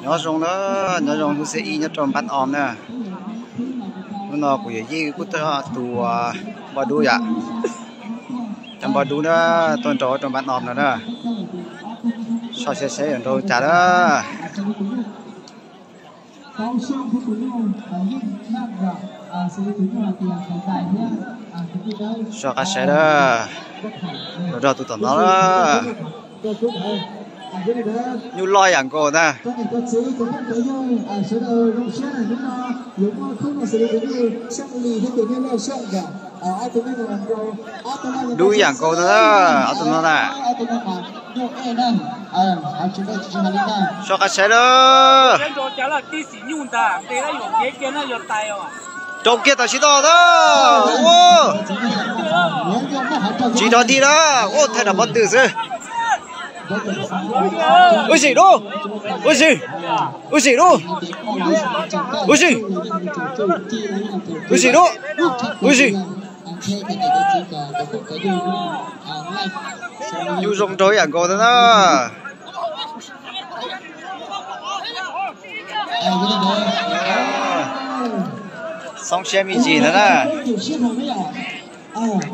Nyob zoo na, nyob zoo lub xiab ib nyob rau Npab Om na. Hnub no kuv yuav yeej kuj tau tus npoj dub yom. Cov npoj dub na, tuaj nrau rau Npab Om no na. Soj saib saib yuav nrau cas na. Soj qab saib na, nrau rau tus tom no na. Nyuj loj yam nkaus ntag. Dub yam nkaus ntag, ob tug no na. Soj qab saib na. Rau kiag tam sim no na. Tsis rov dig na, ua thaij nram pob tw xwb. Ub sim dub, ub sim, ub sim dub, ub sim, ub sim dub, ub sim. Nyuj zoo nraug yam nkaus ntag na. Xoob siab me ntsis ntag na.